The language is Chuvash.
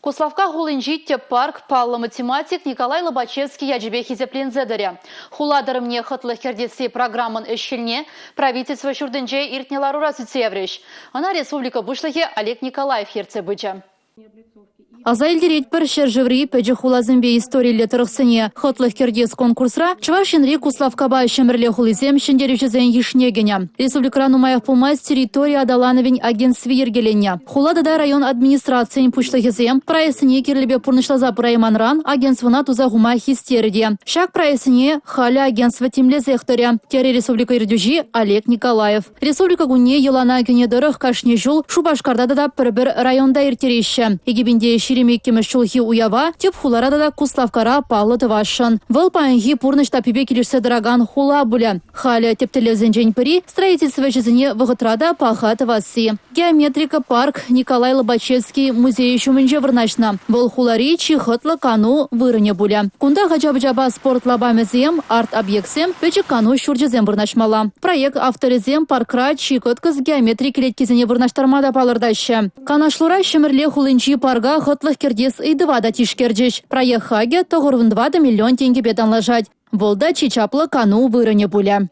Куславкка хулинчи тӗп парк паллӑ математик Николай Лобачевский ячӗпе хисепленсе тӑрӗ. Хула тӑрӑмне хӑтлӑх кӗртесси программӑн ӗҫ-хӗлне правительство ҫуртӗнче иртнӗ ларура сӳтсе яврӗҫ. Ӑна республика Пуҫлӑхӗ Олег Николаев ертсе пычӗ. Аса илтеретпӗр, ҫӗршыври пӗчӗк хуласемпе историллӗ тӑрӑхсене хӑтлӑх кӗртес конкурсра Чӑваш Енри Куславккапа Ҫӗмӗрле хулисем ҫӗнтерӳҫӗсен йышне кӗнӗ. Республикӑра нумаях пулмасть территори аталанӑвӗн агентстви йӗркеленнӗ. Хула тата район администрацийӗн пуҫлӑхӗсем проектсене кирлӗ пек пурнӑҫласа пырайманран агентствӑна туса хума хистерӗ те. Ҫак проектсене халӗ агентство тимлесех тӑрӗ, терӗ республика ертӳҫи Олег Николаев. Республика кунне йӑлана кӗнӗ тӑрӑх кашни ҫул Шупашкарта тата пӗр-пӗр районта ирттереҫҫӗ. 2022-мӗш ҫулхи уява тӗп хулара тата Куславккара паллӑ тӑвасшӑн. Вӑл паянхи пурнӑҫ таппипе килӗшсе тӑракан хула пулӗ. Халӗ тӗп тӗллевсенчен пӗри – строительство ӗҫӗсене вӑхӑтра та паха тӑвасси. Геометрика парк Николай Лобачевский музейӗ ҫумӗнче вырнаҫнӑ. Вӑл хулари чи хӑтлӑ кану вырӑнӗ пулӗ. Кунтах ача-пӑчапа спорт лапамӗсем, арт-объектсем, пӗчӗк кану ҫурчӗсем вырнаҫмалла. Проект авторӗсем паркра чи кӑткӑс геометри кӗлеткисене вырнаҫтарма та палӑртаҫҫӗ. Канашлура Ҫӗмӗрле хулинчи парка хӑтлӑх кӗртес ыйтӑва та тишкерчӗҫ. Проект хакӗ 94 миллион тенкӗпе танлашать. Вӑл та чи чаплӑ кану вырӑнӗ пулӗ.